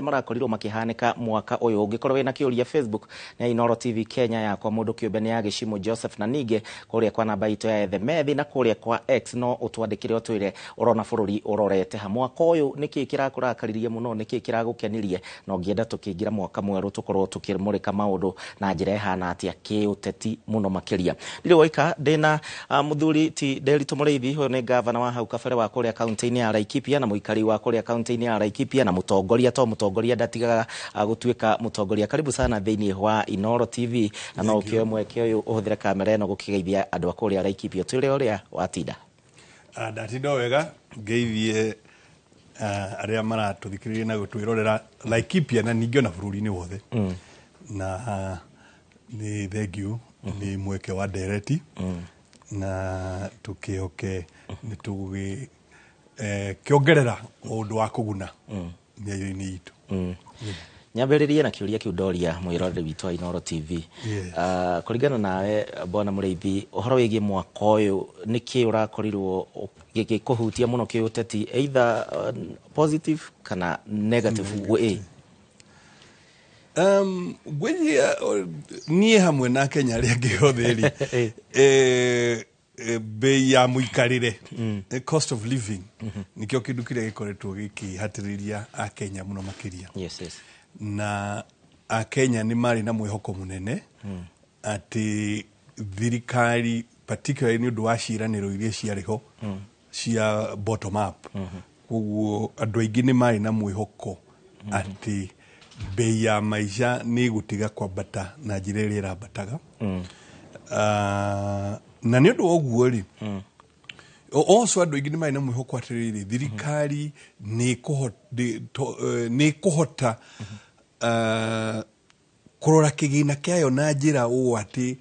Marakorirwo makihanĩka mwaka ũyũ. Ũngĩkorwo wĩna kĩũria, Facebook nĩ ya Inooro TV Kenya, yakwa mũndũ kĩũmbe nĩ ya Gĩcimũ Joseph, na ningĩ kũrĩa kwa namba itũ ya Ethemethi na kũrĩa kwa X no ũtwandĩkĩre ũtwĩre ũrona bũrũri ũrorete ha mwaka ũyũ, nĩkĩ kĩrakũrakaririe mũno, nĩkĩ kĩragũkenirie, na ũngĩenda tũkĩingĩra mwaka mwerũ tũkorwo tũkĩmũrĩka maũndũ na njĩra ĩhana atĩa kĩũteti mũno makĩria. Ndirĩ woika, ndĩna mũthuri ti Nderitu Mũrĩithi. Ũyũ nĩ gavana wa hau kabere wa kũrĩa kaunti-inĩ ya Laikipia na mũikari wa kũrĩa kaunti-inĩ ya Laikipia na mũtongoria to mũtongoria ndatigaga gũtuĩka mũtongoria. Karibu sana thĩinĩ wa Inooro TV, na no ũkĩoe mweke ũyũ ũhũthĩre kamera ĩno gũkĩgeithia andũ a kũrĩa Laikipia, twĩre ũrĩa watinda. Ndatinda o wega, ngeithie arĩa maratũthikĩrĩria na gũtwĩrorera Laikipia na ningĩ ona bũrũri-inĩ wothe. Na nĩ thengiũ nĩ mweke wa ndereti na tũkĩhoke nĩ tũgũgĩ kĩongerera ũndũ wa kũguna mĩario-inĩ itũ. Nyambĩrĩrie na kĩũria kĩu ndoria mwĩroreri witũ wa Inooro TV. Kũringana nawe, bwana Mũrĩithi, ũhoro wĩgiĩ mwaka ũyũ, nĩkĩ ũrakorirwo gĩgĩkũhutia mũno kĩũteti, either positive kana negative way? Ngwĩciria niĩ hamwe na Kenya arĩa angĩ othe rĩ, bei ya mũikarĩre, cost of living, nĩkĩo kĩndũ kĩrĩa gĩkoretwo gĩkĩhatĩrĩria Akenya mũno makĩria. Na Akenya nĩ marĩ na mwĩhoko mũnene atĩ thirikari, particularly nĩ ũndũ wa ciĩranĩro iria ciarĩ ho cia bottom up, koguo andũ aingĩ nĩ marĩ na mwĩhoko atĩ bei ya maica nĩ ĩgũtiga kwambata na njĩra ĩrĩa ĩrambataga. Na nĩ ũndũ wa ũguo rĩ, also andũ aingĩ nĩ marĩ na mwĩhoko atĩrĩrĩ, thirikari nĩ ĩkũhota kũrora kĩgĩna kĩayo na njĩra ũũ atĩ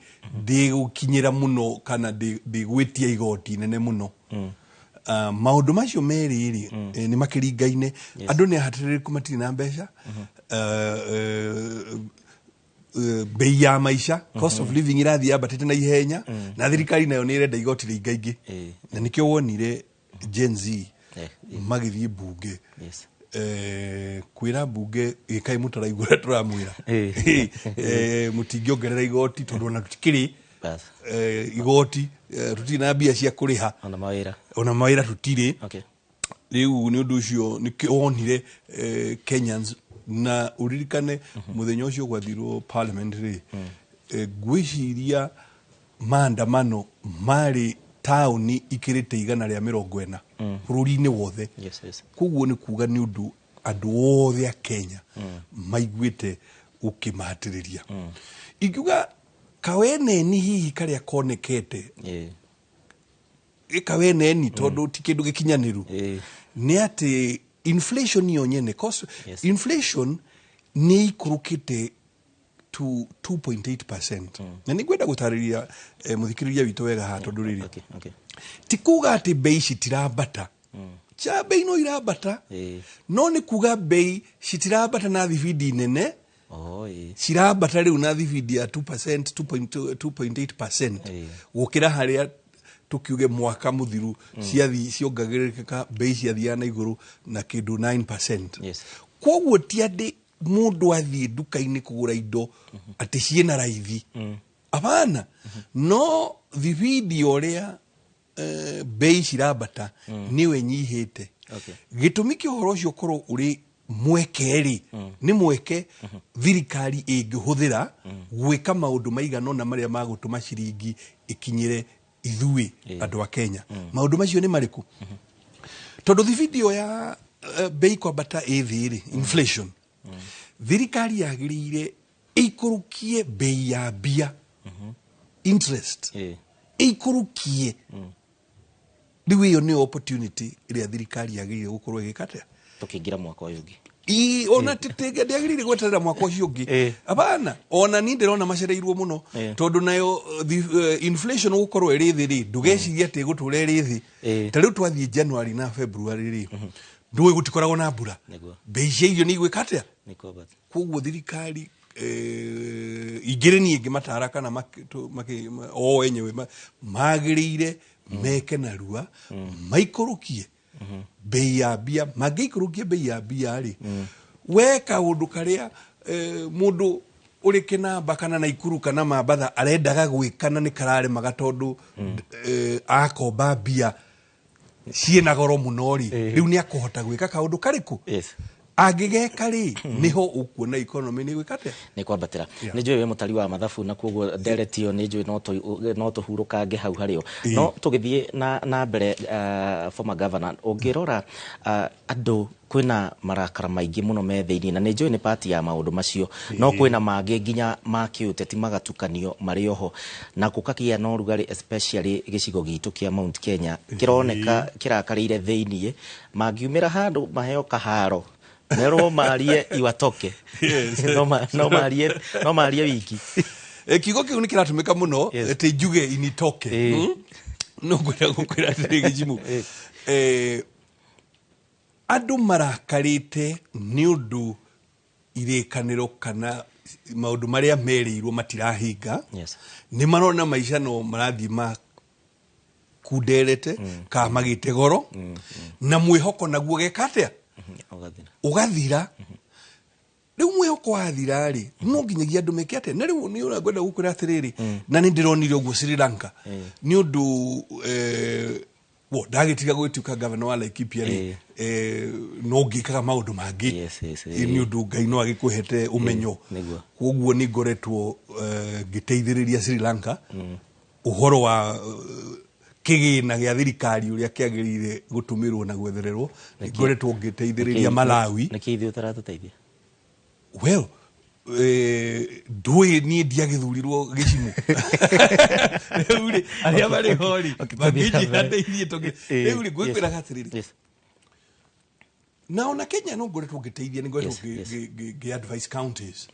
ndĩgũkinyĩra mũno kana ndĩgwĩtia igoti nene mũno. Maũndũ macio merĩ rĩ, nĩ makĩringaine. Andũ nĩ ahatĩrĩrĩku, matirĩ na mbeca. Bei ya maica, cost of living, irathiĩ yambatĩte na ihenya, na thirikari nayo nĩ ĩrenda igoti rĩingaingĩ, na nĩkĩo wonire Gen Z magĩthiĩ mbunge kwĩra mbunge, ĩkai mũtaraigua ũrĩa tũramwĩra. Mũtingĩongerera igoti tondũ ona tũtikĩrĩ igoti, tũtirĩ na mbia cia kũrĩha. Ona mawĩra. Ona mawĩra tũtirĩ. Rĩu nĩ ũndũ ũcio nĩkĩo wonire Kenyans, na ũririkane mũthenya ũcio gwathirwo parliament rĩ, ngwĩciria maandamano marĩ taũni ikĩrĩte 140 bũrũri-inĩ wothe. Koguo nĩ kuga nĩ ũndũ andũ othe a Kenya maiguĩte ũkĩmahatĩrĩria. Ingiuga kaweneni hihi karĩa konekete, kaweneni tondũ ti kĩndũ gĩkinyanĩru, nĩ atĩ inflation yo nyene, cost inflation nĩ ikũrũkĩte to 2.8%. Na nĩ ngwenda gũtarĩria mũthikĩrĩria witũ wega haha, tondũ rĩrĩ, ti kuga atĩ bei citirambata. Cha, bei no irambata, no nĩ kuga bei citirambata na thibindi nene. Oh, ĩĩ. Cirambata rĩu na thibindi ya 2%, 2.2, 2.8%, gũkĩra harĩa tukiuge mwaka mũthiru ciathi ciongagĩrĩrĩka, bei ciathiaga na igũrũ na kĩndũ 9%. Koguo ti atĩ mũndũ athiĩ nduka-inĩ kũgũra indo atĩ ciĩna raithi, abana, no thibindi ũrĩa bei cirambata nĩwe nyihĩte. Gĩtũmi kĩa ũhoro ũcio ũkorwo ũrĩ mweke rĩ, nĩ mweke thirikari ĩngĩhũthĩra gwĩka maũndũ maigana ũna marĩa magũtũma ciringi ĩkinyĩre ithuĩ andũ a Kenya. Maũndũ macio nĩ marĩkũ? Tondũ thibindi ĩyo ya bei kwambata ĩ thĩ rĩ, inflation, thirikari yagĩrĩire ĩikũrũkie bei ya mbia, interest, ĩikũrũkie. Rĩu ĩyo nĩyo opportunity ĩrĩa thirikari yagĩrĩire gũkorwo ĩgĩka atĩa? Tũkĩingĩra mwaka ũyũ ũngĩ. Ona ndĩagĩrĩire gweterera mwaka ũcio ũngĩ. Abana, ona ni ndĩrona macereirwo mũno, tondũ nayo inflation gũkorwo ĩrĩ thĩ rĩ, ndũgecirie atĩ ĩgũtũra ĩrĩ thĩ. Ta rĩu twathiĩ January na February rĩ, ndũĩ gũtikoragwo na mbura. Bei cia irio nĩ igwĩka atĩa? Nĩ kwambata. Koguo thirikari, ingĩrĩ niĩ ngĩmatara kana o enyewe magĩrĩire meke narua maikũrũkie bei ya mbia. Mangĩikũrũkia bei ya mbia rĩ, We kaũndũ karĩa mũndũ ũrĩ Kĩnamba kana Naikuru kana Mambatha arendaga gwĩka na nĩ kararemaga tondũ akomba mbia ciĩna goro mũno rĩ, rĩu nĩ akũhota gwĩka kaũndũ karĩkũ? Angĩgeka rĩ, nĩho ũkuona economy nĩ gwĩka atĩa? Nĩ kwambatĩra. Nĩ njũĩ wĩ mũtari wa mathabu, na koguo ndereti ĩyo nĩ njũĩ no tũhurũkange hau harĩo. No tũgĩthiĩ na mbere, former governor, ũngĩrora andũ kwĩna marakara maingĩ mũno me thĩinĩ, na nĩ njũĩ nĩ pati ya maũndũ macio, no kwĩna mangĩ nginya ma kĩũteti magatukanio marĩ oho, na gũkagĩa na ũrugarĩ, especially gĩcigo gitũ kĩa Mount Kenya kĩroneka kĩrakarĩire thĩinĩ. Mangiumĩra handũ maheo kaharo merwo marie iwatoke, no marie wiki. Kiugo kĩu nĩ kĩratũmĩka mũno, atĩ njuge initoke. No ngwenda gũkwĩra atĩrĩ, Gĩcimu, andũ marakarĩte nĩ ũndũ irĩkanĩro kana maũndũ marĩa merĩirwo matirahinga. Nĩ marona maica no marathiĩ makunderete kana magĩte goro, na mwĩhoko naguo geka atĩa? Ũgathira. Ũgathira. Rĩu mwĩhoko wathira rĩ, no nginyagia andũ meke atĩa? Na rĩu nĩ ũrĩa ngwenda gũkwĩra atĩrĩrĩ, na nĩ ndĩronire ũguo Sri Lanka, nĩ ũndũ wo ndagĩtiga gwĩtuĩka gavana wa Laikipia rĩ, no ngĩkaga maũndũ mangĩ. Nĩ ũndũ Ngai no agĩkũhete ũmenyo. Koguo nĩ ngoretwo ngĩteithĩrĩria Sri Lanka ũhoro wa kĩgĩna gĩa thirikari ũrĩa kĩagĩrĩire gũtũmĩrwo na gwethererwo. Nĩ ngoretwo ngĩteithĩrĩria Malawi. Nĩkĩ ithuĩ ũtaratũteithia? Well, ndũĩ niĩ ndiagĩthurirwo Gĩcimu. Rĩu rĩ, arĩa marĩ ho rĩ, mangĩnjĩra ndeithie tondũ rĩu rĩ, ngwĩkwĩraga atĩrĩrĩ, na ona Kenya no ngoretwo ngĩteithia, nĩ ngoretwo ngĩ advise counties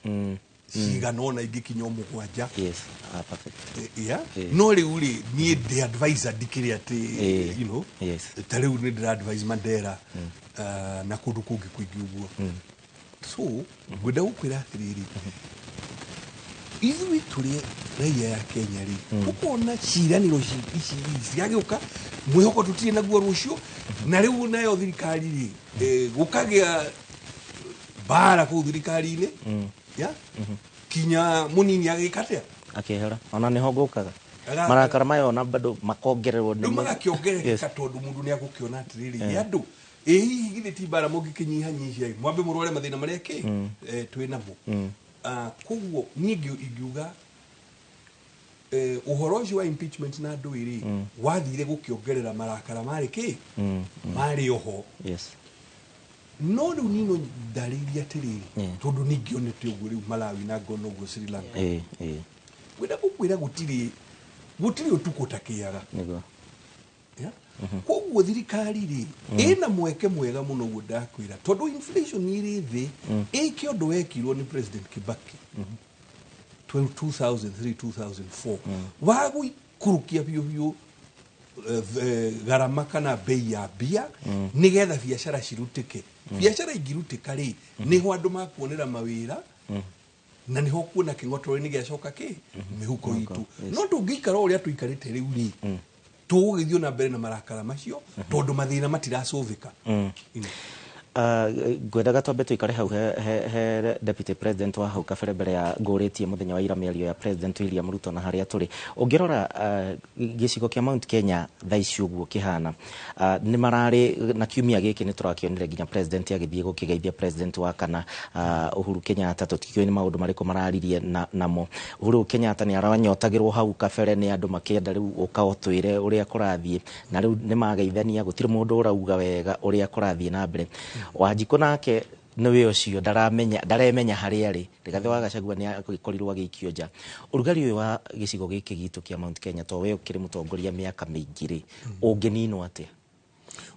cigana ũna ingĩkinya o 7. Yes. Ah, perfect. Yeah. No rĩu rĩ, niĩ ndĩ advisor, ndikĩrĩ atĩ ta rĩu nĩ ndĩra advise Mandera na kũndũ kũngĩ kũingĩ ũguo. So ngwenda gũkwĩra atĩrĩrĩ, ithuĩ tũrĩ raia ya Kenya rĩ, tũkona ciranĩro ici cigagĩũka, mwĩhoko tũtirĩ naguo rũciũ. Na rĩu nayo thirikari rĩ, gũkagĩa mbara kũu thirikari-inĩ ya kinya mũnini agĩka atĩa? Akĩhera ona nĩho ngũkaga. Marakara maya ona bado makongererwo. Rĩu magakĩongerereka tondũ mũndũ nĩ agũkĩona atĩrĩrĩ, ĩ andũ ĩ hihi githĩ ti mbara mũngĩkĩnyihanyihia mwambe mũrore mathĩna marĩa kĩ twĩ namo. Koguo niĩ ingiuga ũhoro ũcio wa impeachment na andũ rĩ, wathire gũkĩongerera marakara marĩ kĩ marĩ oho. No rĩu nino ndarĩirie atĩrĩrĩ, tondũ ningĩonete ũguo rĩu Malawi na ngona ũguo Sri Lanka, ngwenda gũkwĩra gũtirĩ ũtukũ ũtakĩaga. Yeah? Koguo thirikari rĩ, ĩna mweke mwega mũno ũguo ndakwĩra, tondũ inflation ĩrĩ thĩ, ĩke ũndũ wekirwo nĩ President Kibaki 2003 2004 wa gũikũrũkia biũ biũ gharama kana bei ya mbia, nĩgetha biacara cirutĩke. Biacara ingĩrutĩka rĩ, nĩho andũ makuonera mawĩra, na nĩho kuona kĩng'otoro-inĩ gĩacoka kĩ mĩhuko itũ. No tũngĩikara o ũrĩa tũikarĩte rĩu rĩ, tũgũgĩthiĩ na mbere na marakara macio tondũ mathĩna matiracũthĩka. Ngwendaga twambe tũikare hau he deputy president wa hau kabere mbere ya ngũrĩtie mũthenya wa ira mĩario ya President William Ruto na harĩa tũrĩ. Ũngĩrora gĩcigo kĩa Mount Kenya thaa ici ũguo kĩhana, nĩ mararĩ na kiumia gĩkĩ nĩ tũrakĩonire nginya president agĩthiĩ gũkĩgeithia president wa kana Uhuru Kenyatta. Tũtikĩũĩ nĩ maũndũ marĩkũ mararirie namo. Uhuru Kenyatta nĩ aranyotagĩrwo hau kabere nĩ andũ makĩenda rĩu ũka ũtwĩre ũrĩa kũrathiĩ, na rĩu nĩ mageithania, gũtirĩ mũndũ ũrauga wega ũrĩa kũrathiĩ na mbere. Wanjikũ nake nĩwe ũcio ndaramenya, ndaremenya harĩa arĩ. Rigathĩ wa Gachagua nĩ agĩkorirwo agĩikio nja. Ũrugarĩ ũyũ wa gĩcigo gĩkĩ gitũ kĩa Mount Kenya, to we ũkĩrĩ mũtongoria mĩaka mĩingĩ rĩ, ũngĩninwo atĩa?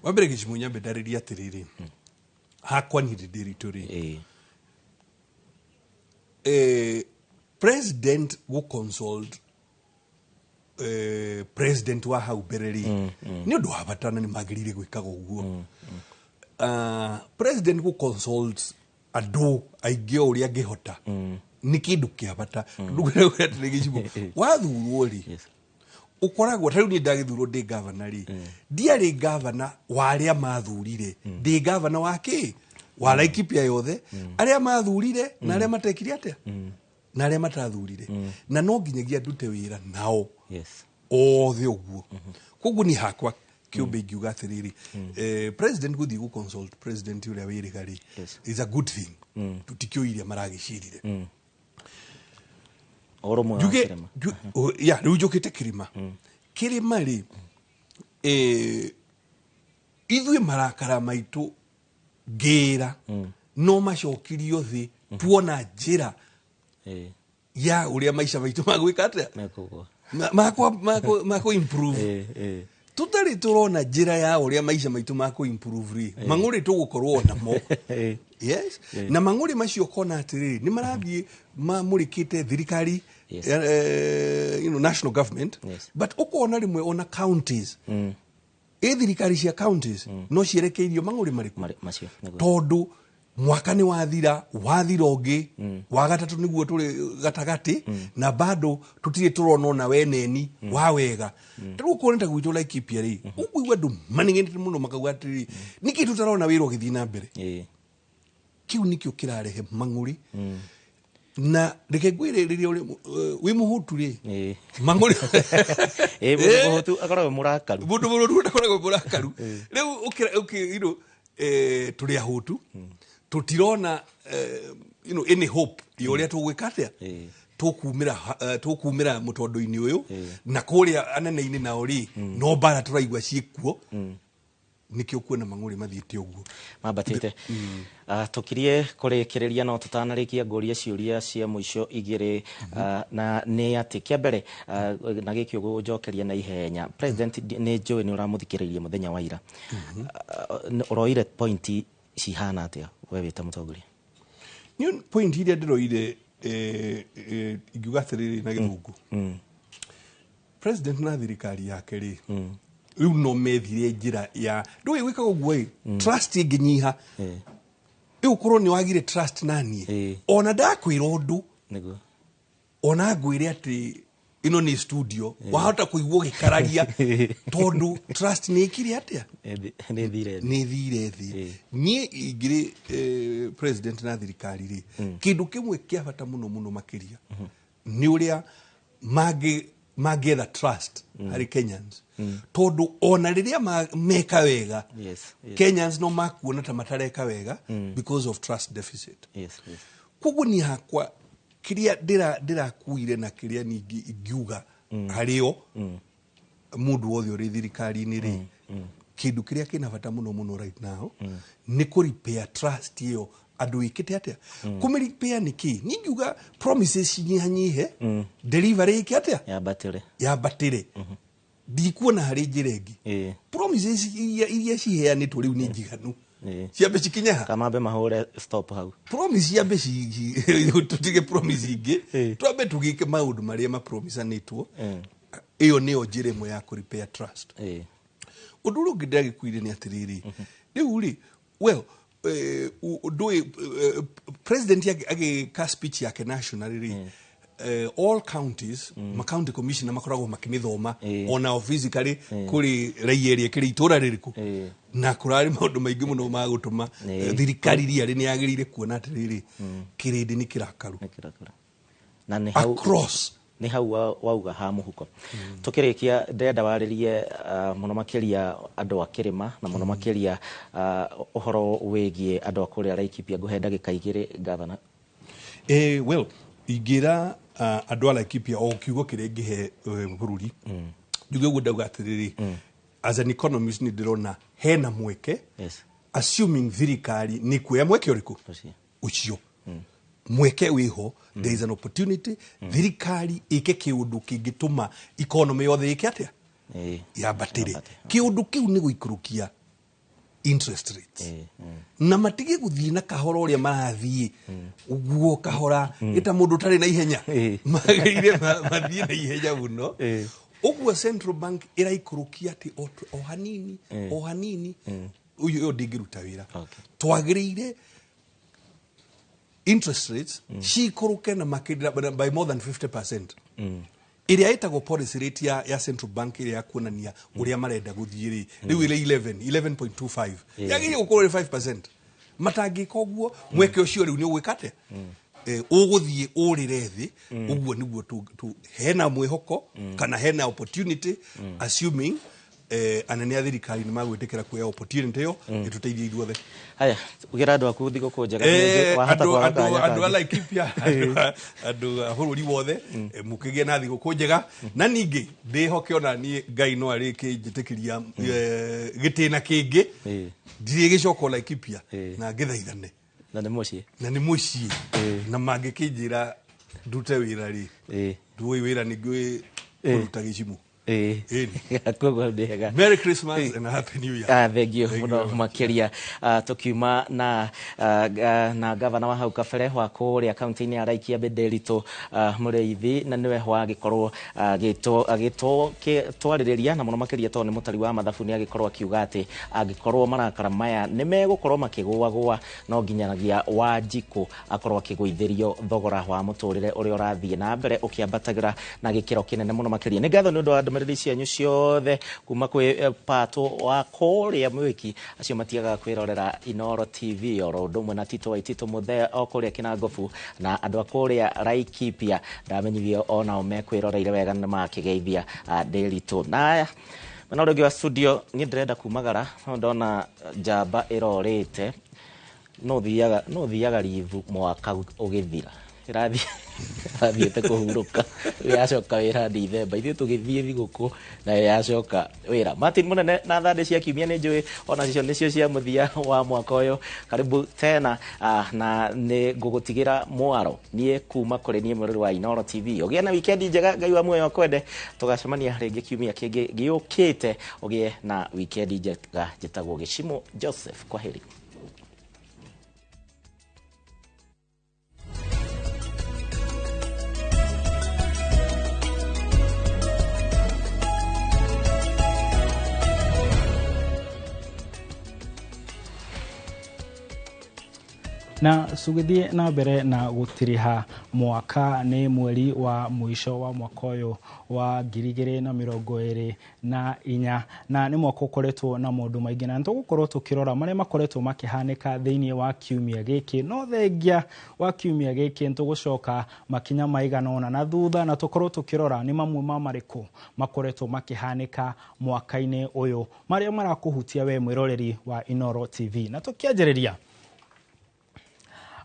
Wa mbere, Gĩcimu, nyambe ndarĩrie atĩrĩrĩ, hakwa niĩ ndĩ ritũ rĩ, president gũ consult president wa hau mbere rĩ, nĩ ũndũ wa bata na nĩ magĩrĩire gwĩkaga ũguo. President gũ consult andũ aingĩ o ũrĩa angĩhota nĩ kĩndũ kĩa bata, tondũ ngwĩra atĩrĩ, Gĩcimu, wathurwo rĩ, ũkoragwo ta rĩu niĩ ndagĩthurwo ndĩ gavana rĩ, ndiarĩ gavana wa arĩa mathurire, ndĩ gavana wa kĩ? Wa Laikipia yothe, arĩa mathurire na arĩa matekire atĩa na arĩa matathurire, na no nginyagia ndute wĩra nao othe ũguo. Koguo niĩ hakwa kĩũmbe ingiuga atĩrĩrĩ, president gũthiĩ gũ consult president ũrĩa wĩrĩga rĩ is a good thing. Tũtikĩũĩ iria maragĩcirire. Ũrũmwe wa Njuge kĩrĩma. Ya rĩu njũkĩte kĩrĩma. Kĩrĩma rĩ, ithuĩ marakara maitũ ngĩra no macokirio thĩ tuona njĩra ya ũrĩa maica maitũ magwĩka atĩa. Mekũgũa. Makũ improve. Tũtarĩ tũrona njĩra ya ũrĩa maica maitũ makũ improve rĩ, mang'ũrĩ tũgũkorwo namo. Yes, na mang'ũrĩ macio ũkona atĩrĩrĩ, nĩ marathiĩ mamũrĩkĩte thirikari, national government, but ũkona rĩmwe ona counties, ĩ thirikari cia counties no cierekeirio mang'ũrĩ marĩkũ? Macio nĩguo. Tondũ mwaka nĩ wathira, wathira ũngĩ wa gatatũ nĩguo tũrĩ gatagatĩ, na bado tũtirĩ tũrona ona weneni wa wega. Ta rĩu ũkuona ta gwitũ Laikipia rĩ, ũkũigua andũ maneng'enete mũno makauga atĩrĩrĩ, nĩkĩ tũtarona wĩra ũgĩthiĩ na mbere? Kĩu nĩkĩo kĩrarehe mang'ũrĩ. Na reke ngwĩre, rĩrĩa wĩ mũhũtu rĩ, mang'ũrĩ Mũndũ mũhũtu akoragwo mũrakaru. Mũndũ mũrũru ndakoragwo mũrakaru. Rĩu tũrĩ ahũtu, tũtirona any hope ya ũrĩa tũgwĩka atĩa, tũkumĩra mũtondo-inĩ ũyũ. Na kũrĩa anene-inĩ nao rĩ, no mbara tũraigua ciĩkuo. Nĩkĩo kuona mang'ũrĩ mathiĩte ũguo. Mambatĩte. Tũkirie kũrĩkĩrĩria, no tũtanarĩkia ngũria ciũria cia mũico igĩrĩ. Na nĩ atĩ kĩa mbere, na gĩkĩ ũgũnjokeria na ihenya, president nĩ njũĩ nĩ ũramũthikĩrĩirie mũthenya wa ira. Ũroire pointi cihana atĩa we wĩ ta mũtongoria? Niĩ point iria ndĩroire, ingiuga atĩrĩrĩ na gĩthũngũ, president na thirikari yake rĩ, rĩu no methire njĩra ya ndũĩ gwĩkaga ũguo ĩ, trust ĩngĩnyiha, rĩu ũkorwo nĩ wagire trust naniĩ, ona ndakwĩra ũndũ, ona ngwĩre atĩ ĩno nĩ studio, wahota kũigua ũgĩkararia tondũ trust nĩ ĩkire atĩa? Nĩ thire. Nĩ thire thĩ. Niĩ ingĩrĩ president na thirikari rĩ, kĩndũ kĩmwe kĩa bata mũno mũno makĩria nĩ ũrĩa mangĩetha trust harĩ Kenyans, tondũ ona rĩrĩa meka wega, Kenyans no makuona ta matareka wega because of trust deficit. Koguo niĩ hakwa kĩrĩa ndĩrakuire na kĩrĩa ningĩ ingiuga harĩo mũndũ wothe ũrĩ thirikari-inĩ rĩ, kĩndũ kĩrĩa kĩna bata mũno mũno right now nĩ kũ repair trust ĩyo andũ ĩkĩte atĩa. Kũmĩ repair nĩ kĩ? Niĩ ngiuga promises cinyihanyihe, delivery ĩke atĩa? Yambatĩre. Yambatĩre. Ndikuona harĩ njĩra ĩngĩ. Promises iria ciheanĩtwo rĩu nĩ njiganu. Ciambe cikinye ha? Kamambe mahũre stop hau. Promise ciambe tũtige promise ingĩ, twambe tũgĩke maũndũ marĩa mapromisanĩtwo. Ĩyo nĩyo njĩra ĩmwe ya kũ repair trust. Ũndũ ũrĩa ũngĩ ndĩragĩkuire nĩ atĩrĩrĩ, rĩu rĩ, well, ndũĩ president agĩka speech yake national rĩ, all counties, ma county commissioner makoragwo makĩmĩthoma ona physically kũrĩ raia ĩrĩa ĩkĩrĩ itũra rĩrĩkũ. Na kũrarĩ maũndũ maingĩ mũno ma gũtũma thirikari rĩarĩ nĩ yagĩrĩire kuona atĩrĩrĩ, kĩrĩndĩ nĩ kĩrakaru. Nĩ kĩrakaru. Na nĩ hau across. Nĩ hau wauga ha mũhuko. Tũkĩrĩkia ndĩrenda warĩrie mũno makĩria andũ a kĩrĩma na mũno makĩria ũhoro wĩgiĩ andũ a kũrĩa Laikipia. Ngũhe ndagĩka 2, gavana. Well, ingĩra andũ a Laikipia o kiugo kĩrĩa ingĩhe bũrũri, njuge ũguo ndauga atĩrĩrĩ, as an economist nĩ ndĩrona hena mweke, assuming thirikari nĩ kuoya mweke ũrĩkũ. Ũcio. Ũcio mweke wĩho, there is an opportunity thirikari ĩke kĩũndũ kĩngĩtũma economy yothe ĩke atĩa? Yambatĩre. Yambatĩre. Kĩũndũ kĩu nĩ gũikũrũkia interest rates na matige gũthiĩ na kahora ũrĩa marathiĩ ũguo kahora, ĩta mũndũ ũtarĩ na ihenya. Magĩrĩire mathiĩ na ihenya mũno. Ũguo central bank ĩraikũrũkia atĩ o hanini o hanini, ũyũ ũyũ ndĩngĩruta wĩra. Twagĩrĩire interest rates cikũrũke na makĩria by more than 50%. Ĩrĩa ĩtagwo policy rate ya central bank, ĩrĩa ya kuonania ũrĩa marenda gũthiĩ rĩ, rĩu ĩrĩ 11 11.25, yagĩrĩire gũkorwo ĩrĩ 5%. Matangĩka ũguo mweke ũcio rĩu nĩ ũgwĩka atĩa? Ũgũthiĩ ũrĩre thĩ. Ũguo nĩguo hena mwĩhoko kana hena opportunity, assuming anene a thirikari nĩ magwĩtĩkĩra kuoya opportunity ĩyo ĩtũteithie ithuothe. Haya, ugĩra andũ aku thigũkũ njega. Andũ a Laikipia, andũ a bũrũri wothe, mũkĩgĩe na thigũkũ njega, na ningĩ ndĩhoke ona niĩ Ngai no arĩkĩnjĩtĩkĩria gĩtĩna kĩngĩ ndirĩgĩcoka Laikipia na ngĩthaithane na nĩ mũciĩ, na nĩ mũciĩ, na mangĩkĩnjĩra ndute wĩra rĩ, ndũĩ wĩra nĩngĩ kũruta gĩcimo. Merry Christmas and a Happy New Year. Thank you muno makiria. Tukiuma na gavana wa hau kabere wa kuria kaunti-inĩ ya Laikipia Nderitu Mũrĩithi, na niwe wagĩkorwo agĩtwarĩrĩria na mũno makĩria tondũ nĩ mũtari wa mathabu, nĩ agĩkorwo akiuga atĩ angĩkorwo marakara maya nĩ megũkorwo makĩgũagũa no nginyagia Wanjikũ akorwo akĩgũithĩrio thogora wa mũtũrĩre ũrĩa ũrathiĩ na mbere ũkĩambatagĩra na gĩkĩro kĩnene mũno makĩria. Nĩ ngatho nĩ ũndũ wa ndũmĩrĩri cianyu ciothe kuma kwĩ Pato wa kũrĩa Mwĩki, acio matiagaga kwĩrorera Inooro TV, oro ũndũ ũmwe na Tito wa Itito Mũthee o kũrĩa Kĩnangobu, na andũ a kũrĩa Laikipia ndamenyithio onao mekwĩroreire wega nĩ makĩgeithia Nderitu. Na mwena ũrĩa ũngĩ wa studio niĩ ndĩrenda kumagara no ndona njamba ĩrorĩte, no thiaga rivu mwaka ũgĩthira, ĩrathiĩte kũhurũka, yacoka wĩra Dithemba, ithuĩ tũgĩthiĩ thigũkũ na yacoka wĩra. Martin Mũnene na thandĩ cia kiumia nĩ njũĩ ona cio nĩcio cia mũthia wa mwaka ũyũ. Karibu tena, na nĩ ngũgũtigĩra mwaro niĩ kuma kũrĩ niĩ mwĩrori wa Inooro TV. Ũgĩe na wikendi njega, Ngai wa muoyo akwende, tũgacemania rĩngĩ kiumia kĩngĩ gĩũkĩte. Ũgĩe na wikendi njega. Njĩtagwo Gĩcimo Joseph, kwaheri. Na tũgĩthiĩ na mbere na gũtiriha mwaka, nĩ mweri wa mũico wa mwaka ũyũ wa 2024, na nĩ mwaka ũkoretwo na maũndũ maingĩ, na nĩtũgũkorwo tũkĩrora marĩa makoretwo makĩhanĩka thĩinĩ wa kiumia gĩkĩ. No thengia wa kiumia gĩkĩ nĩtũgũcoka makinya maigana ũna na thutha, na tũkorwo tũkĩrora nĩ mamwe ma marĩkũ makoretwo makĩhanĩka mwaka-inĩ ũyũ marĩa marakũhutia we mwĩroreri wa Inooro TV. Na tũkĩanjĩrĩria,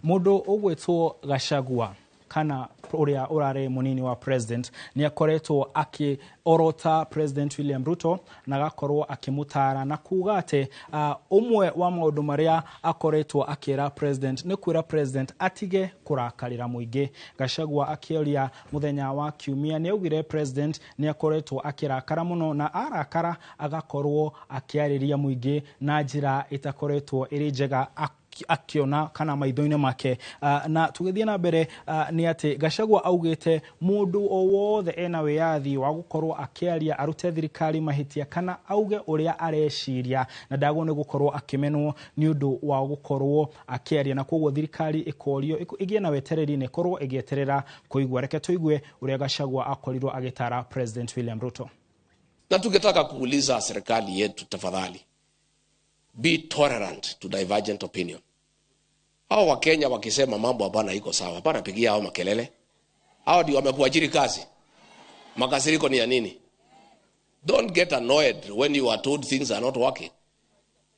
mũndũ ũgwĩtwo Gachagua kana ũrĩa ũrarĩ mũnini wa president nĩ akoretwo akĩorota President William Ruto na agakorwo akĩmũtara na kuga atĩ ũmwe wa maũndũ marĩa akoretwo akĩra president nĩ kwĩra president atige kũrakarĩra mũingĩ. Gachagua akĩoria mũthenya wa kiumia nĩ augire president nĩ akoretwo akĩrakara mũno, na arakara agakorwo akĩarĩria mũingĩ na njĩra ĩtakoretwo ĩrĩ njega akiona kana maitho-inĩ make. Na tũgĩthiĩ na mbere nĩ atĩ Gachagua augĩte mũndũ o wothe ena wĩyathi wa gũkorwo akĩaria, arute thirikari mahĩtia kana auge ũrĩa areciria, na ndagwo nĩ gũkorwo akĩmenwo nĩ ũndũ wa gũkorwo akĩaria, na koguo thirikari ĩkorio ĩgĩe na wetereri na ĩkorwo ĩgĩeterera kũigua. Reke tũigue ũrĩa Gachagua akorirwo agĩtara President William Ruto. Na tungetaka kuuliza serikali yetu, tafadhali be tolerant to divergent opinion. Hao Wakenya wakisema mambo hapana iko sawa, hapana pigia hao makelele. Hao ndio wamekuajiri kazi. Makasiriko ni ya nini? Don't get annoyed when you are told things are not working.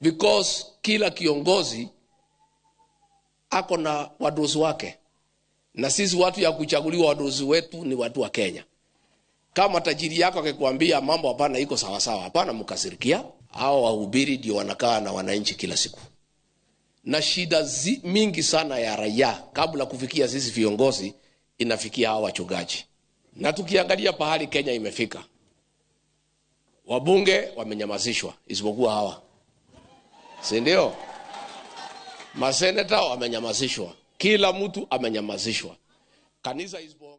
Because kila kiongozi ako na wadosi wake. Na sisi watu ya kuchaguliwa wadosi wetu ni watu wa Kenya. Kama tajiri yako akikwambia mambo hapana iko sawa sawa, hapana mkasirikia. Hao wahubiri ndio wanakaa na wananchi kila siku. Na shida mingi sana ya raia kabla kufikia sisi viongozi inafikia hawa wachungaji. Na tukiangalia pahali Kenya imefika, wabunge wamenyamazishwa isipokuwa hawa. Si ndio? Maseneta wamenyamazishwa. Kila mtu amenyamazishwa. Kanisa isipokuwa.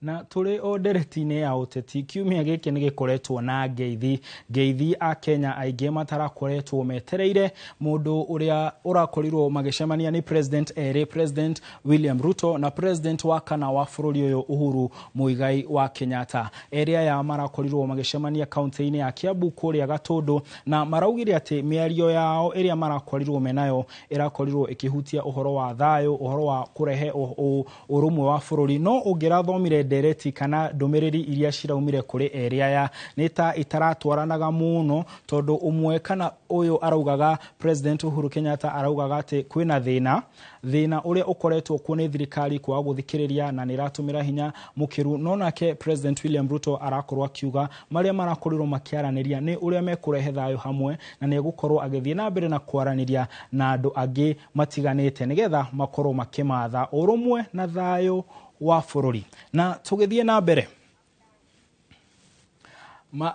Na tũrĩ o ndereti-inĩ ya ũteti, kiumia gĩkĩ nĩ gĩkoretwo na ngeithi a Kenya aingĩ matarakoretwo metereire. Mũndũ ũrĩa ũrakorirwo magĩcemania nĩ president erĩ, President William Ruto na president wa kana wa bũrũri ũyũ Uhuru Muigai wa Kenyatta. Erĩ aya marakorirwo magĩcemania kaunti-inĩ ya Kiambu kũrĩa Gatũndũ, na maraugire atĩ mĩario yao ĩrĩa marakorirwo menayo ĩrakorirwo ĩkĩhutia ũhoro wa thayũ, ũhoro wa kũrehe ũrũmwe wa bũrũri. No ũngĩrathomire ndereti kana ndũmĩrĩri iria ciraumire kũrĩ erĩ aya nĩ ta itaratwaranaga mũno, tondũ ũmwe kana ũyũ araugaga, President Uhuru Kenyatta araugaga atĩ kwĩna thĩna ũrĩa ũkoretwo kuo nĩ thirikari kwaga gũthikĩrĩria na nĩ ĩratũmĩra hinya mũkĩru. No nake President William Ruto arakorwo akiuga marĩa marakorirwo makĩaranĩria nĩ ũrĩa mekũrehe thayũ hamwe, na nĩ egũkorwo agĩthiĩ na mbere na kwaranĩria na andũ angĩ matiganĩte nĩgetha makorwo makĩmatha ũrũmwe na thayũ wa bũrũri. Na tũgĩthiĩ na mbere,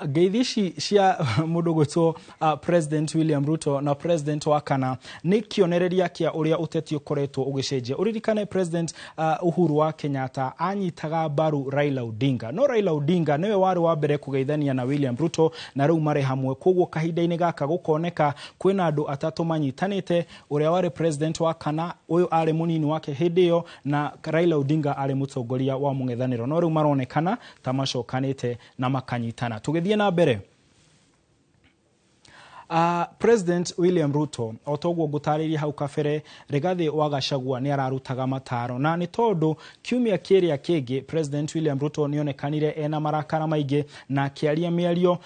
ngeithi ici cia mũndũ gwĩtwo President William Ruto na President wa kana nĩ kĩonereria kĩa ũrĩa ũteti ũkoretwo ũgĩcenjia. Ũririkane President Uhuru wa Kenyatta anyitaga mbaru Raila Odinga, no Raila Odinga nĩwe warĩ wa mbere kũgeithania na William Ruto, na rĩu marĩ hamwe. Koguo kahinda-inĩ gaka gũkoneka kwĩna andũ atatũ manyitanĩte, ũrĩa warĩ President wa kana, ũyũ arĩ mũnini wake hĩndĩ ĩyo, na Raila Odinga arĩ mũtongoria wa mũng'ethanĩro. No rĩu maronekana ta macokanĩte na makanyitana. Tũgĩthiĩ na mbere, President William Ruto o toguo ngũtarĩria hau kabere, Rigathi wa Gachagua nĩ ararutaga mataro, na nĩ tondũ kiumia kĩrĩa kĩngĩ President William Ruto nĩonekanire ena marakara maingĩ na akĩaria mĩario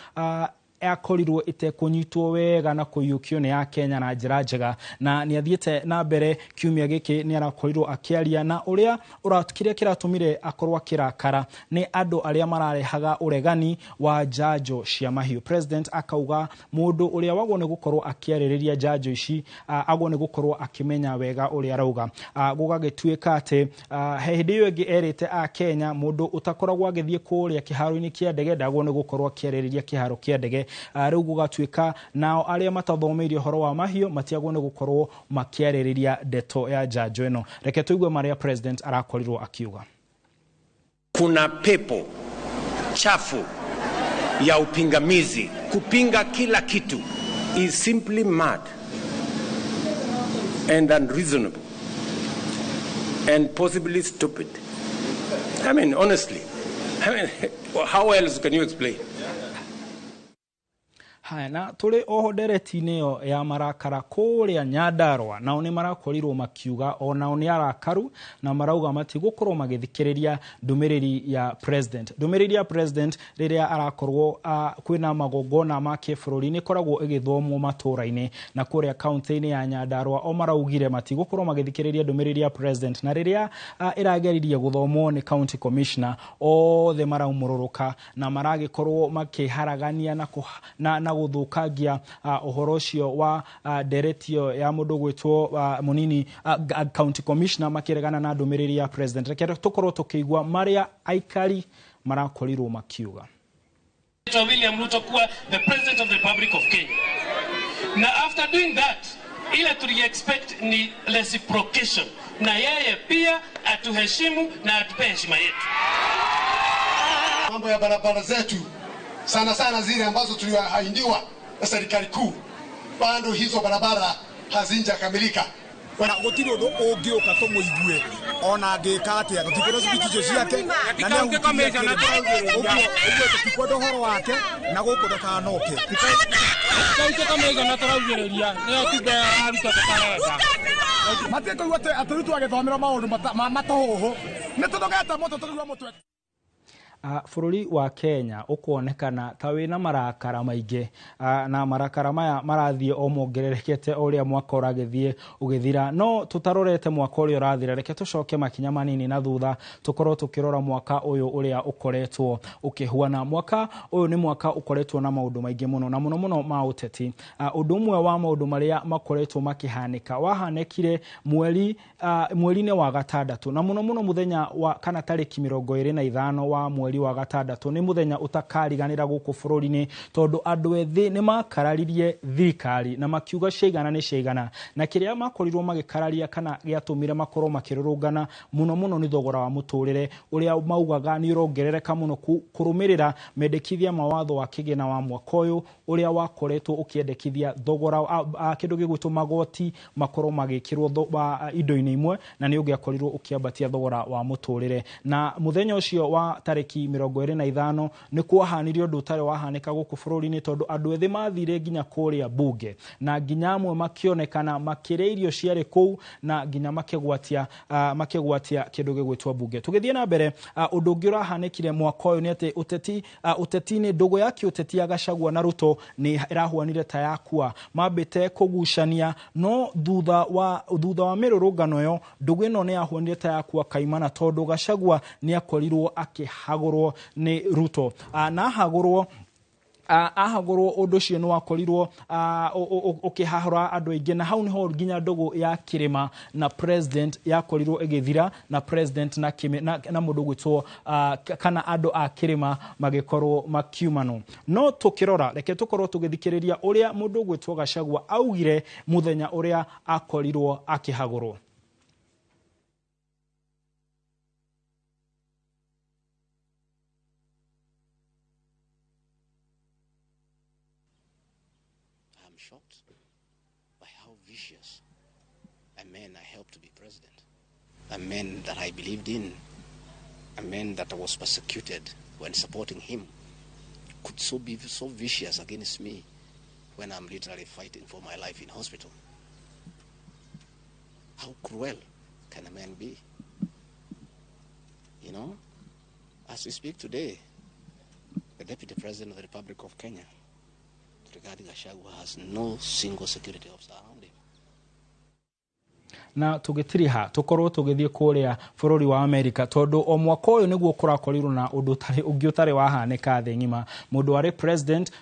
akorirwo itekũnyitwo wega na kũiyũkio nĩ ya Kenya na njĩra njega, na nĩ athiĩte na mbere kiumia gĩkĩ nĩ arakorirwo akĩaria, na ũrĩa kĩrĩa kĩratũmire akorwo akĩrakara nĩ andũ arĩa mararehaga ũregani wa njanjo cia mahiũ. President akauga mũndũ ũrĩa wagwo nĩ gũkorwo akĩarĩrĩria njanjo ici agwo nĩ gũkorwo akĩmenya wega ũrĩa arauga. Gũgagĩtuĩka atĩ he hĩndĩ ĩyo ĩngĩ erĩte a Kenya mũndũ ũtakoragwo agĩthiĩ kũrĩa kĩharo-inĩ kĩa ndege ndagwo nĩ gũkorwo akĩarĩrĩria kĩharo kĩa ndege. Rĩu gũgatuĩka nao arĩa matathomeire ũhoro wa mahiũ matiagwo nĩ gũkorwo makĩarĩrĩria ndeto ya njanjo ĩno. Reke tũigue marĩa President arakorirwo akiuga. Kuna pepo chafu ya upingamizi, kupinga kila kitu is simply mad and unreasonable and possibly stupid. I mean, honestly, I mean, how else can you explain? Haya, na tũrĩ oho ndereti-inĩ ĩyo ya marakara kũrĩa Nyandarua, nao nĩ marakorirwo makiuga onao nĩ arakaru na marauga matigũkorwo magĩthikĩrĩria ndũmĩrĩri ya President. Ndũmĩrĩri ya President rĩrĩa arakorwo kwĩna magongona ma kĩbũrũri nĩ ĩkoragwo ĩgĩthomwo matũra-inĩ, na kũrĩa kaunti-inĩ ya Nyandarua o maraugire matigũkorwo magĩthikĩrĩria ndũmĩrĩri ya President, na rĩrĩa ĩrageririe gũthomwo nĩ county commissioner othe maraumũrũrũka na maragĩkorwo makĩharagania na gũthũkangia ũhoro ũcio wa ndereti ĩyo ya mũndũ gwĩtwo mũnini county commissioner makĩregana na ndũmĩrĩri ya President. Reke tũkorwo tũkĩigua marĩa aikari marakorirwo makiuga. William Ruto kuwa the President of the Republic of Kenya. Na after doing that, ile tuli expect ni reciprocation, na yeye pia atuheshimu na atupe heshima yetu. Mambo ya barabara zetu sana sana zile ambazo tuliahidiwa na serikali kuu, bado hizo barabara hazijakamilika. Na gutiri undu ungiuka tumuigue ona angika atia tutikwenda speech icio ciake na nĩ uguo tutikwenda ũhoro wake na gũkũ ndakanoke. Kaunti commissioner tũraugĩrĩria nĩyo tumbe aruta tũtarenda. Matige kũigua atĩ rĩu twagĩthomera maũndũ matũhũhũ nĩ tũthogete mũtwe tũkĩigua mũtwe. Bũrũri wa Kenya ũkuonekana ta wĩna marakara maingĩ, na marakara maya marathiĩ o mongererekete o ũrĩa mwaka ũragĩthiĩ ũgĩthira. No tũtarorete mwaka ũrĩa ũrathira, reke tũcoke makinya manini na thutha tũkorwo tũkĩrora mwaka ũyũ ũrĩa ũkoretwo ũkĩhuana. Mwaka ũyũ nĩ mwaka ũkoretwo na maũndũ maingĩ mũno, na mũno mũno ma ũteti. Ũndũ ũmwe wa maũndũ marĩa makoretwo makĩhanĩka wahanĩkire mweri-inĩ wa gatandatũ, na mũno mũno mũthenya wa kana tarĩki 25 wa mweri mweri wa gatandatũ nĩ mũthenya ũtakariganĩra gũkũ bũrũri-inĩ tondũ andũ ethĩ nĩ makararirie thirikari na makiuga ciaigana nĩ ciaigana, na kĩrĩa makorirwo magĩkararia kana gĩatũmire makorwo makĩrũrũngana mũno mũno nĩ thogora wa mũtũrĩre ũrĩa maugaga nĩ ũrongerereka mũno kũrũmĩrĩra mendekithia ma watho wa kĩgĩna wa mwaka ũyũ ũrĩa wakoretwo ũkĩendekithia thogora kĩndũ gĩgwĩtwo magoti makorwo magĩkĩrwo indo-inĩ imwe na nĩ ũngĩakorirwo ũkĩambatia thogora wa mũtũrĩre. Na mũthenya ũcio wa tarĩki 25 nĩ kwahanire ũndũ ũtarĩ wahanĩka gũkũ bũrũri-inĩ tondũ andũ ethĩ mathire nginya kũrĩa bunge na nginya amwe makĩonekana makĩrĩa irio ciarĩ kũu na nginya makĩgwatia kĩndũ gĩgwĩtwo bunge. Tũgĩthiĩ na mbere, ũndũ ũngĩ ũrahanĩkire mwaka ũyũ nĩ atĩ ũteti-inĩ ndũgũ ya kĩũteti ya Gachagua na Ruto nĩ ĩrahuanire ta yakua, mambĩte kũgucania, no thutha wa mĩrũrũngano ĩyo ndũgũ ĩno nĩ yahuanire ta yakua kaimana tondũ Gachagua nĩ akorirwo akĩhagũrwo nĩ Ruto na ahagũrwo ũndũ ũcio nĩ wakorirwo ũkĩhahũra andũ aingĩ, na hau nĩho nginya ndũgũ ya kĩrĩma na president yakorirwo ĩgĩthira na president na mũndũ gwĩtwo kana andũ a kĩrĩma magĩkorwo makiumanwo. No tũkĩrora, reke tũkorwo tũgĩthikĩrĩria ũrĩa mũndũ gwĩtwo Gachagua augire mũthenya ũrĩa akorirwo akĩhagũrwo. I'm shocked by how vicious a man I helped to be president, a man that I believed in, a man that I was persecuted when supporting him, could so be so vicious against me when I'm literally fighting for my life in hospital. How cruel can a man be? You know, as we speak today, the Deputy President of the Republic of Kenya, Rigathi Gachagua, has no single security officer around him. Na tũgĩtiriha tũkorwo tũgĩthiĩ kũrĩa bũrũri wa Amerika tondũ o mwaka ũyũ nĩguo kũrakorirwo na ũndũ ũngĩ ũtarĩ wahanĩka thĩ ng'ima. Mũndũ warĩ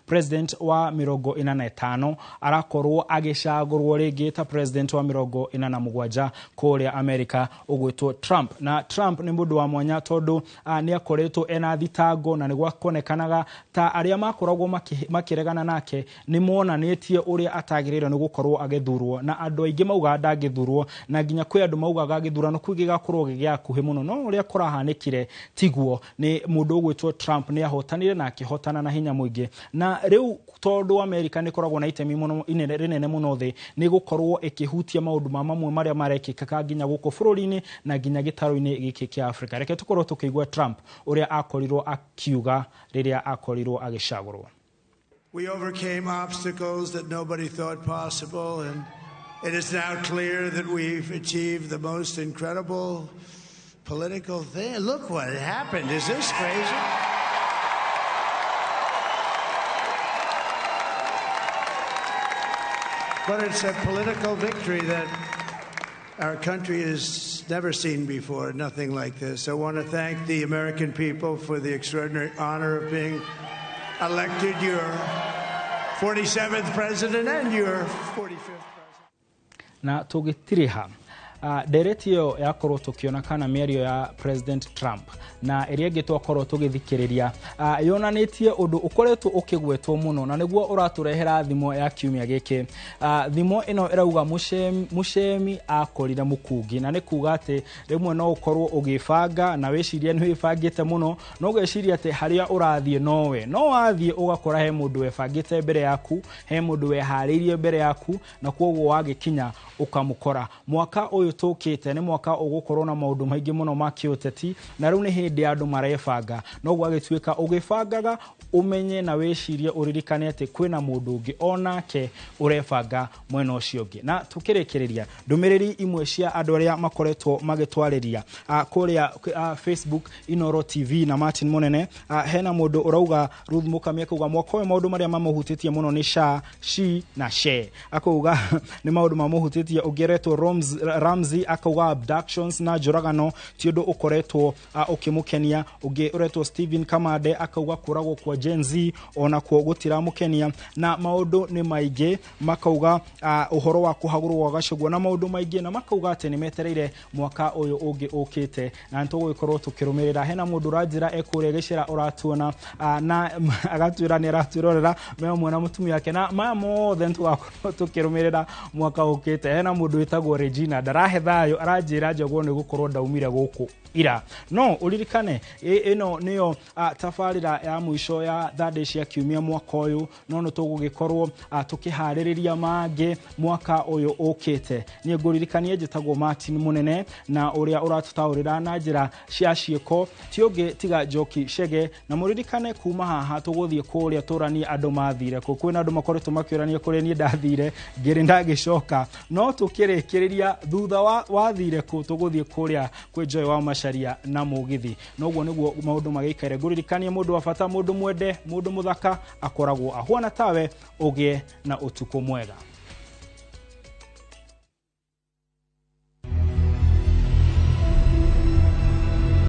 president wa 45 arakorwo agĩcagũrwo rĩngĩ ta president wa 47 kũrĩa Amerika ũgwĩtwo Trump. Na Trump nĩ mũndũ wa mwanya tondũ nĩ akoretwo ena thitango na nĩ gwakonekanaga ta arĩa makoragwo makĩregana nake nĩ monanĩtie ũrĩa atagĩrĩirwo nĩ gũkorwo agĩthurwo, na andũ aingĩ maugaga ndangĩthurwo na nginya kwĩ andũ maugaga gĩthurano kĩu gĩgakorwo gĩ gĩakuhĩ mũno, no ũrĩa kũrahanĩkire tiguo. Nĩ mũndũ ũgwĩtwo Trump nĩ ahotanire na akĩhotana na hinya mũingĩ, na rĩu tondũ Amerika nĩ ĩkoragwo na itemi mũno rĩnene mũno thĩ, nĩ gũkorwo ĩkĩhutia maũndũ ma mamwe marĩa marekĩkaga nginya gũkũ bũrũri-inĩ na nginya gĩtarũ-inĩ gĩkĩ kĩa Afrika. Reke tũkorwo tũkĩigua Trump ũrĩa akorirwo akiuga rĩrĩa akorirwo agĩcagũrwo. We overcame obstacles that nobody thought possible, and it is now clear that we've achieved the most incredible political thing. Look what happened. Is this crazy? But it's a political victory that our country has never seen before, nothing like this. I want to thank the American people for the extraordinary honor of being elected your 47th president and your 45th. Na tũgĩtiriha ndereti ĩyo yakorwo tũkĩona kana mĩario ya President Trump na ĩrĩa ĩngĩ twakorwo tũgĩthikĩrĩria yonanĩtie ũndũ ũkoretwo ũkĩgwetwo mũno na nĩguo ũratũrehera thimo ya kiumia gĩkĩ. Thimo ĩno ĩrauga mũcemi akorire mũkungi, na nĩ kuga atĩ rĩmwe no ũkorwo ũgĩbanga na wĩcirie nĩ wĩbangĩte mũno, no ũgeciria atĩ harĩa ũrathiĩ nowe, no wathiĩ ũgakora he mũndũ webangĩte mbere yaku, he mũndũ weharĩirie mbere yaku, na kwoguo wagĩkinya ũkamũkora. Mwaka ũyũ tũkĩte nĩ mwaka ũgũkorwo na maũndũ maingĩ mũno ma kĩũteti, na rĩu nĩ hĩndĩ andũ marebanga, no gwagĩtuĩka ũgĩbangaga ũmenye na wĩcirie ũririkane atĩ kwĩna mũndũ ũngĩ onake ũrebanga mwena ũcio ũngĩ. Na tũkĩrĩkĩrĩria ndũmĩrĩri imwe cia andũ arĩa makoretwo magĩtwarĩria kũrĩa Facebook Inoro TV na Martin Munene, hena mũndũ ũrauga Ruth Mukami akauga mwaka ũyũ maũndũ marĩa mamũhutĩtie mũno nĩ sha, shi na she, akauga nĩ maũndũ mamũhutĩtie. Ũngĩretwo Ramsey akauga abductions na njũragano ti ũndũ ũkoretwo ũkĩmũkenia. Ũngĩ ũretwo Stephen Kamande akauga kũragwo kwa Gen Z onakuo gũtiramũkenia, na maũndũ nĩ maingĩ. Makauga ũhoro wa kũhagũrwo gwa Gachagua na maũndũ maingĩ, na makauga atĩ nĩ metereire mwaka ũyũ ũngĩ ũkĩte na nĩ tũgũgĩkorwo tũkĩrũmĩrĩra. Hena mũndũ ũranjĩra ekũrĩa gĩcera ũratuona na agatwĩra nĩ aratwĩrorera me hamwe na mũtumia wake, na maya mothe nĩ tũgakorwo tũkĩrũmĩrĩra mwaka ũkĩte. Hena mũndũ wĩtagwo Regina ndarahe thayũ, aranjĩra njogwo nĩ gũkorwo ndaumire gũkũ ira. No ũririkane ĩno nĩyo tabarĩra ya mũico ya Sunday cia kiumia mwaka ũyũ, no nĩ tũgũgĩkorwo tũkĩharĩrĩria mangĩ mwaka ũyũ ũkĩte. Niĩ ngũririkanie njĩtagwo Martin Mũnene, na ũrĩa ũratũtaũrĩra na njĩra cia ciĩko ti ũngĩ tiga Njoki Chege. Na mũririkane kuma haha tũgũthiĩ kũrĩa tũranie andũ mathire kũ. Kwĩna andũ makoretwo makĩũrania kũrĩa niĩ ndathire ngĩrĩ ndagĩcoka, no tũkĩrĩkĩrĩria thutha wa wathire kũ tũgũthiĩ kũrĩa kwĩ Joy wa Macharia na mũgithi. Noguo nĩguo maũndũ magĩikare. Ngũririkanie mũndũ wa bata, mũndũ mwende, mũndũ mũthaka akoragwo ahuana tawe. Ũgĩe na ũtukũ mwega.